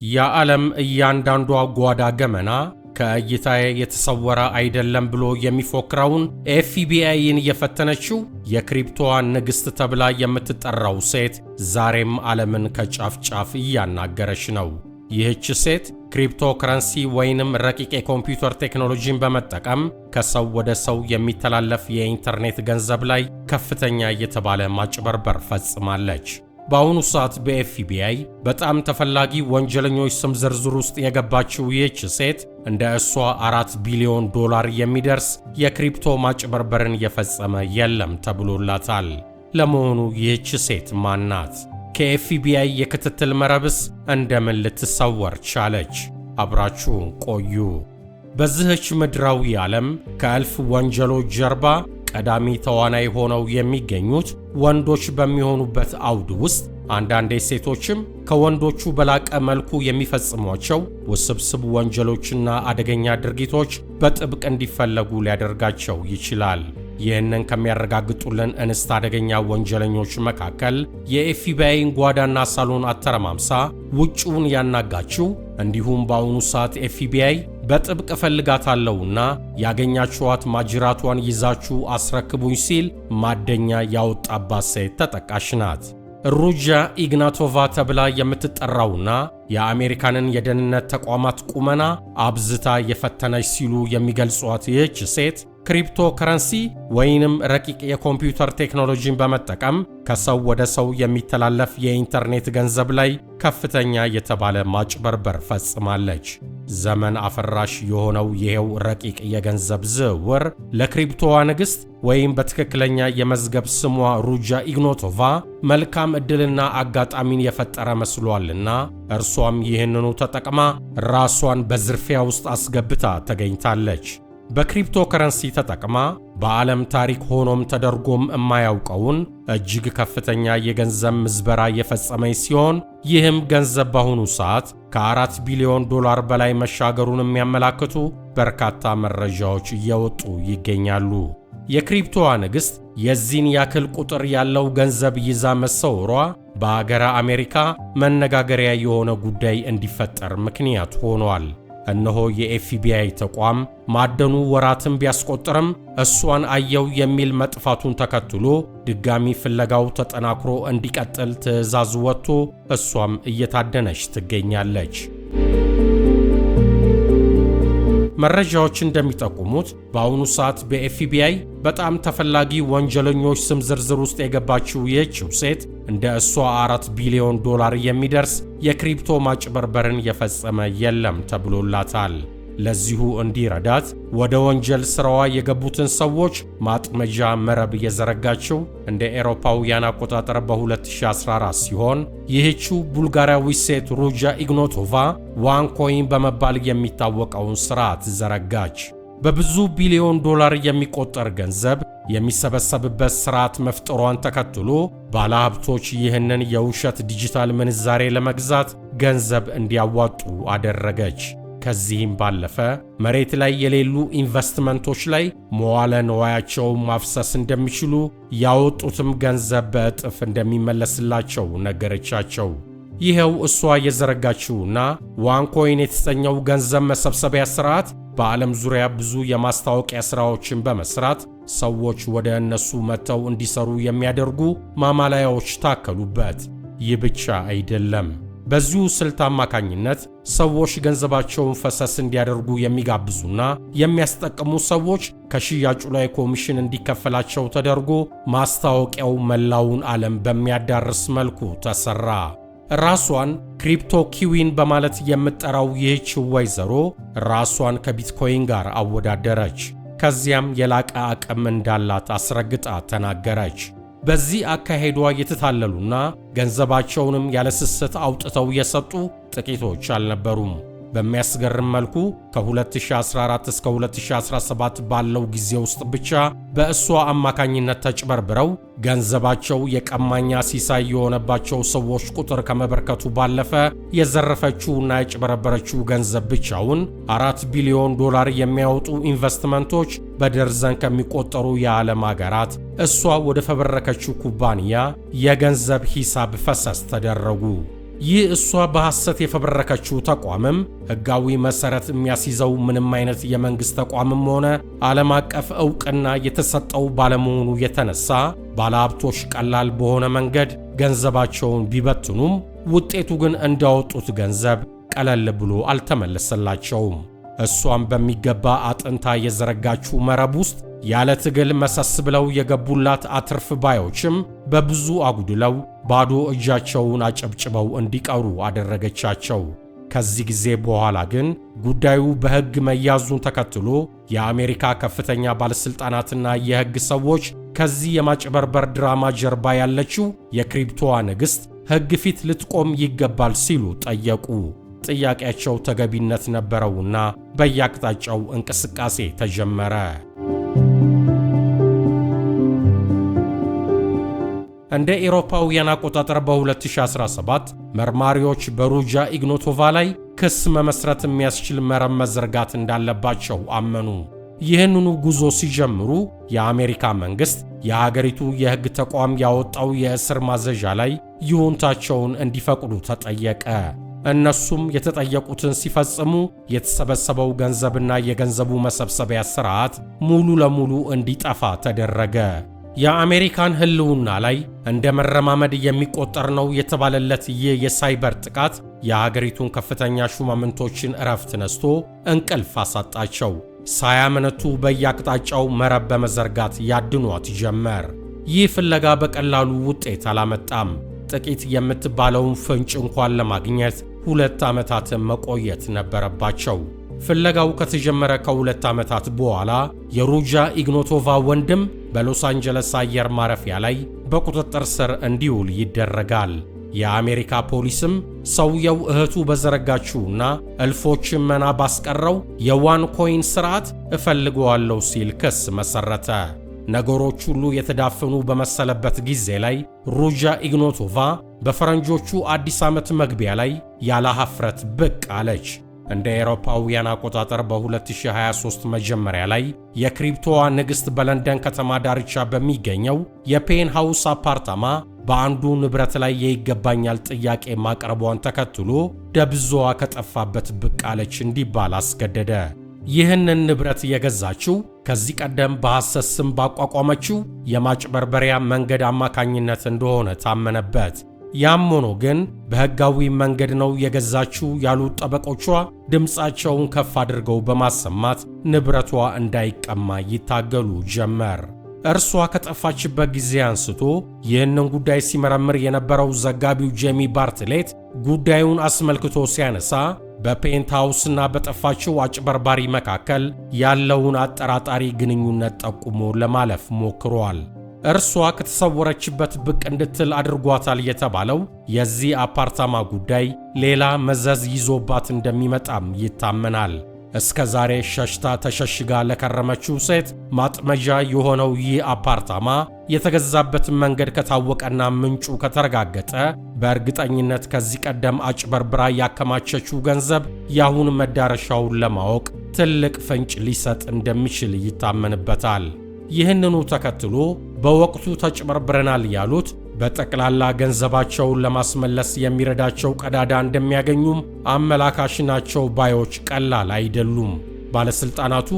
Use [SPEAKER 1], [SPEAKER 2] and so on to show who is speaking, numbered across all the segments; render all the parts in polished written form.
[SPEAKER 1] የዓለም እያንዳንዷ ጓዳ ገመና ከእይታዬ የተሰወረ አይደለም ብሎ የሚፎክረውን ኤፍቢአይን የፈተነችው የክሪፕቶዋ ንግሥት ተብላ የምትጠራው ሴት ዛሬም ዓለምን ከጫፍ ጫፍ እያናገረች ነው። ይህች ሴት ክሪፕቶ ከረንሲ ወይንም ረቂቅ የኮምፒውተር ቴክኖሎጂን በመጠቀም ከሰው ወደ ሰው የሚተላለፍ የኢንተርኔት ገንዘብ ላይ ከፍተኛ የተባለ ማጭበርበር ፈጽማለች። በአሁኑ ሰዓት በኤፍቢአይ በጣም ተፈላጊ ወንጀለኞች ስም ዝርዝር ውስጥ የገባችው ይህች ሴት እንደ እሷ 4 ቢሊዮን ዶላር የሚደርስ የክሪፕቶ ማጭበርበርን የፈጸመ የለም ተብሎላታል። ለመሆኑ ይህች ሴት ማን ናት? ከኤፍቢአይ የክትትል መረብስ እንደምን ልትሰወር ቻለች? አብራችሁን ቆዩ። በዚህች ምድራዊ ዓለም ከእልፍ ወንጀሎች ጀርባ ቀዳሚ ተዋናይ ሆነው የሚገኙት ወንዶች በሚሆኑበት አውድ ውስጥ፣ አንዳንዴ ሴቶችም ከወንዶቹ በላቀ መልኩ የሚፈጽሟቸው ውስብስብ ወንጀሎችና አደገኛ ድርጊቶች በጥብቅ እንዲፈለጉ ሊያደርጋቸው ይችላል። ይህንን ከሚያረጋግጡልን እንስት አደገኛ ወንጀለኞች መካከል የኤፍቢአይን ጓዳና ሳሎን አተረማምሳ ውጭውን ያናጋችው፣ እንዲሁም በአሁኑ ሰዓት ኤፍቢአይ በጥብቅ እፈልጋታለሁና ያገኛችኋት ማጅራቷን ይዛችሁ አስረክቡኝ ሲል ማደኛ ያወጣባት ሴት ተጠቃሽ ናት። ሩጃ ኢግናቶቫ ተብላ የምትጠራውና የአሜሪካንን የደህንነት ተቋማት ቁመና አብዝታ የፈተነች ሲሉ የሚገልጿት ይህች ሴት ክሪፕቶ ከረንሲ ወይንም ረቂቅ የኮምፒውተር ቴክኖሎጂን በመጠቀም ከሰው ወደ ሰው የሚተላለፍ የኢንተርኔት ገንዘብ ላይ ከፍተኛ የተባለ ማጭበርበር ፈጽማለች። ዘመን አፈራሽ የሆነው ይሄው ረቂቅ የገንዘብ ዝውውር ለክሪፕቶዋ ንግሥት ወይም በትክክለኛ የመዝገብ ስሟ ሩጃ ኢግናቶቫ መልካም ዕድልና አጋጣሚን የፈጠረ መስሏልና፣ እርሷም ይህንኑ ተጠቅማ ራሷን በዝርፊያ ውስጥ አስገብታ ተገኝታለች። በክሪፕቶ ከረንሲ ተጠቅማ በዓለም ታሪክ ሆኖም ተደርጎም የማያውቀውን እጅግ ከፍተኛ የገንዘብ ምዝበራ የፈጸመች ሲሆን፣ ይህም ገንዘብ በአሁኑ ሰዓት ከ4 ቢሊዮን ዶላር በላይ መሻገሩን የሚያመላክቱ በርካታ መረጃዎች እየወጡ ይገኛሉ። የክሪፕቶዋ ንግሥት የዚህን ያክል ቁጥር ያለው ገንዘብ ይዛ መሰወሯ በአገረ አሜሪካ መነጋገሪያ የሆነ ጉዳይ እንዲፈጠር ምክንያት ሆኗል። እነሆ የኤፍቢአይ ተቋም ማደኑ ወራትን ቢያስቆጥርም እሷን አየው የሚል መጥፋቱን ተከትሎ ድጋሚ ፍለጋው ተጠናክሮ እንዲቀጥል ትዕዛዝ ወጥቶ እሷም እየታደነች ትገኛለች። መረጃዎች እንደሚጠቁሙት በአሁኑ ሰዓት በኤፍቢአይ በጣም ተፈላጊ ወንጀለኞች ስም ዝርዝር ውስጥ የገባችው ይህችው ሴት እንደ እሷ 4 ቢሊዮን ዶላር የሚደርስ የክሪፕቶ ማጭበርበርን የፈጸመ የለም ተብሎላታል። ለዚሁ እንዲረዳት ወደ ወንጀል ሥራዋ የገቡትን ሰዎች ማጥመጃ መረብ የዘረጋችው እንደ ኤሮፓውያን አቆጣጠር በ2014 ሲሆን፣ ይህችው ቡልጋሪያዊ ሴት ሩጃ ኢግናቶቫ OneCoin በመባል የሚታወቀውን ሥርዓት ዘረጋች። በብዙ ቢሊዮን ዶላር የሚቆጠር ገንዘብ የሚሰበሰብበት ሥርዓት መፍጠሯን ተከትሎ ባለሀብቶች ይህንን የውሸት ዲጂታል ምንዛሬ ለመግዛት ገንዘብ እንዲያዋጡ አደረገች። ከዚህም ባለፈ መሬት ላይ የሌሉ ኢንቨስትመንቶች ላይ መዋለ ንዋያቸውን ማፍሰስ እንደሚችሉ፣ ያወጡትም ገንዘብ በእጥፍ እንደሚመለስላቸው ነገረቻቸው። ይኸው እሷ የዘረጋችውና OneCoin የተሰኘው ገንዘብ መሰብሰቢያ ሥርዓት በዓለም ዙሪያ ብዙ የማስታወቂያ ሥራዎችን በመስራት ሰዎች ወደ እነሱ መጥተው እንዲሰሩ የሚያደርጉ ማማለያዎች ታከሉበት። ይህ ብቻ አይደለም። በዚሁ ስልት አማካኝነት ሰዎች ገንዘባቸውን ፈሰስ እንዲያደርጉ የሚጋብዙና የሚያስጠቅሙ ሰዎች ከሽያጩ ላይ ኮሚሽን እንዲከፈላቸው ተደርጎ ማስታወቂያው መላውን ዓለም በሚያዳርስ መልኩ ተሰራ። ራሷን crypto queen በማለት የምትጠራው ይህች ወይዘሮ ራሷን ከቢትኮይን ጋር አወዳደረች። ከዚያም የላቀ አቅም እንዳላት አስረግጣ ተናገረች። በዚህ አካሄዷ የተታለሉና ገንዘባቸውንም ያለስስት አውጥተው የሰጡ ጥቂቶች አልነበሩም። በሚያስገርም መልኩ ከ2014 እስከ 2017 ባለው ጊዜ ውስጥ ብቻ በእሷ አማካኝነት ተጭበርብረው ገንዘባቸው የቀማኛ ሲሳይ የሆነባቸው ሰዎች ቁጥር ከመበርከቱ ባለፈ፣ የዘረፈችውና ያጭበረበረችው ገንዘብ ብቻውን 4 ቢሊዮን ዶላር የሚያወጡ ኢንቨስትመንቶች በደርዘን ከሚቆጠሩ የዓለም አገራት እሷ ወደ ፈበረከችው ኩባንያ የገንዘብ ሂሳብ ፈሰስ ተደረጉ። ይህ እሷ በሐሰት የፈበረከችው ተቋምም ሕጋዊ መሠረት የሚያስይዘው ምንም አይነት የመንግሥት ተቋምም ሆነ ዓለም አቀፍ ዕውቅና የተሰጠው ባለመሆኑ የተነሳ ባለሀብቶች ቀላል በሆነ መንገድ ገንዘባቸውን ቢበትኑም ውጤቱ ግን እንዳወጡት ገንዘብ ቀለል ብሎ አልተመለሰላቸውም። እሷም በሚገባ አጥንታ የዘረጋችው መረብ ውስጥ ያለ ትግል መሰስ ብለው የገቡላት አትርፍ ባዮችም በብዙ አጉድለው ባዶ እጃቸውን አጨብጭበው እንዲቀሩ አደረገቻቸው። ከዚህ ጊዜ በኋላ ግን ጉዳዩ በሕግ መያዙን ተከትሎ የአሜሪካ ከፍተኛ ባለሥልጣናትና የሕግ ሰዎች ከዚህ የማጭበርበር ድራማ ጀርባ ያለችው የክሪፕቶዋ ንግሥት ሕግ ፊት ልትቆም ይገባል ሲሉ ጠየቁ። ጥያቄያቸው ተገቢነት ነበረውና በየአቅጣጫው እንቅስቃሴ ተጀመረ። እንደ ኤሮፓውያን አቆጣጠር በ2017 መርማሪዎች በሩጃ ኢግናቶቫ ላይ ክስ መመስረት የሚያስችል መረብ መዘርጋት እንዳለባቸው አመኑ። ይህንኑ ጉዞ ሲጀምሩ የአሜሪካ መንግሥት የሀገሪቱ የሕግ ተቋም ያወጣው የእስር ማዘዣ ላይ ይሁንታቸውን እንዲፈቅዱ ተጠየቀ። እነሱም የተጠየቁትን ሲፈጽሙ የተሰበሰበው ገንዘብና የገንዘቡ መሰብሰቢያ ሥርዓት ሙሉ ለሙሉ እንዲጠፋ ተደረገ። የአሜሪካን ሕልውና ላይ እንደ መረማመድ የሚቆጠር ነው የተባለለት ይህ የሳይበር ጥቃት የሀገሪቱን ከፍተኛ ሹማምንቶችን እረፍት ነስቶ እንቅልፍ አሳጣቸው። ሳያመነቱ በየአቅጣጫው መረብ በመዘርጋት ያድኗት ጀመር። ይህ ፍለጋ በቀላሉ ውጤት አላመጣም። ጥቂት የምትባለውን ፍንጭ እንኳን ለማግኘት 2 ዓመታትን መቆየት ነበረባቸው። ፍለጋው ከተጀመረ ከ2 ዓመታት በኋላ የሩጃ ኢግናቶቫ ወንድም በሎስ አንጀለስ አየር ማረፊያ ላይ በቁጥጥር ስር እንዲውል ይደረጋል። የአሜሪካ ፖሊስም ሰውየው እህቱ በዘረጋችውና እልፎችን መና ባስቀረው የ OneCoin ስርዓት እፈልገዋለሁ ሲል ክስ መሰረተ። ነገሮች ሁሉ የተዳፈኑ በመሰለበት ጊዜ ላይ ሩጃ ኢግናቶቫ በፈረንጆቹ አዲስ ዓመት መግቢያ ላይ ያለ ሐፍረት ብቅ አለች። እንደ አውሮፓውያን አቆጣጠር በ2023 መጀመሪያ ላይ የክሪፕቶዋ ንግሥት በለንደን ከተማ ዳርቻ በሚገኘው የ penthouse አፓርታማ በአንዱ ንብረት ላይ የይገባኛል ጥያቄ ማቅረቧን ተከትሎ ደብዛዋ ከጠፋበት ብቅ አለች እንዲባል አስገደደ። ይህንን ንብረት የገዛችው ከዚህ ቀደም በሐሰት ስም ባቋቋመችው የማጭበርበሪያ መንገድ አማካኝነት እንደሆነ ታመነበት። ያም ሆኖ ግን በሕጋዊ መንገድ ነው የገዛችው ያሉት ጠበቆቿ ድምፃቸውን ከፍ አድርገው በማሰማት ንብረቷ እንዳይቀማ ይታገሉ ጀመር። እርሷ ከጠፋችበት ጊዜ አንስቶ ይህንን ጉዳይ ሲመረምር የነበረው ዘጋቢው ጄሚ ባርትሌት ጉዳዩን አስመልክቶ ሲያነሳ በ penthouse ና በጠፋችው አጭበርባሪ መካከል ያለውን አጠራጣሪ ግንኙነት ጠቁሞ ለማለፍ ሞክሯል። እርሷ ከተሰወረችበት ብቅ እንድትል አድርጓታል የተባለው የዚህ አፓርታማ ጉዳይ ሌላ መዘዝ ይዞባት እንደሚመጣም ይታመናል። እስከ ዛሬ ሸሽታ ተሸሽጋ ለከረመችው ሴት ማጥመጃ የሆነው ይህ አፓርታማ የተገዛበትን መንገድ ከታወቀና ምንጩ ከተረጋገጠ በእርግጠኝነት ከዚህ ቀደም አጭበርብራ ያከማቸችው ገንዘብ የአሁን መዳረሻውን ለማወቅ ትልቅ ፍንጭ ሊሰጥ እንደሚችል ይታመንበታል። ይህንኑ ተከትሎ በወቅቱ ተጭበርብረናል ያሉት በጠቅላላ ገንዘባቸውን ለማስመለስ የሚረዳቸው ቀዳዳ እንደሚያገኙም አመላካሽ ናቸው ባዮች ቀላል አይደሉም። ባለሥልጣናቱ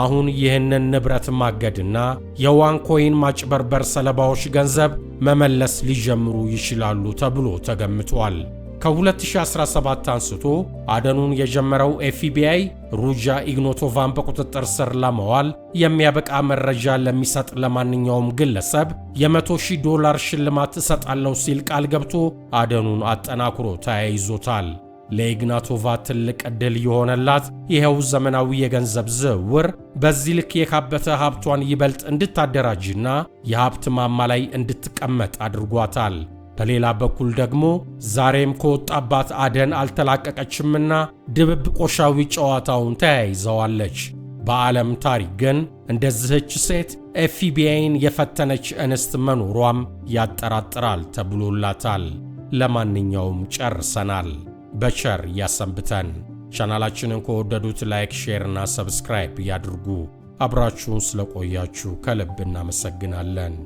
[SPEAKER 1] አሁን ይህንን ንብረት ማገድና የ OneCoin ማጭበርበር ሰለባዎች ገንዘብ መመለስ ሊጀምሩ ይችላሉ ተብሎ ተገምቷል። ከ2017 አንስቶ አደኑን የጀመረው ኤፍቢአይ ሩጃ ኢግናቶቫን በቁጥጥር ስር ለማዋል የሚያበቃ መረጃ ለሚሰጥ ለማንኛውም ግለሰብ የ100,000 ዶላር ሽልማት እሰጣለሁ ሲል ቃል ገብቶ አደኑን አጠናክሮ ተያይዞታል። ለኢግናቶቫ ትልቅ ዕድል የሆነላት ይኸው ዘመናዊ የገንዘብ ዝውውር በዚህ ልክ የካበተ ሀብቷን ይበልጥ እንድታደራጅና የሀብት ማማ ላይ እንድትቀመጥ አድርጓታል። በሌላ በኩል ደግሞ ዛሬም ከወጣባት አደን አልተላቀቀችምና ድብብቆሻዊ ጨዋታውን ተያይዘዋለች። በዓለም ታሪክ ግን እንደዚህች ሴት ኤፍቢአይን የፈተነች እንስት መኖሯም ያጠራጥራል ተብሎላታል። ለማንኛውም ጨርሰናል። በቸር ያሰንብተን። ቻናላችንን ከወደዱት like፣ share እና subscribe ያድርጉ። አብራችሁን ስለቆያችሁ ከልብ እናመሰግናለን።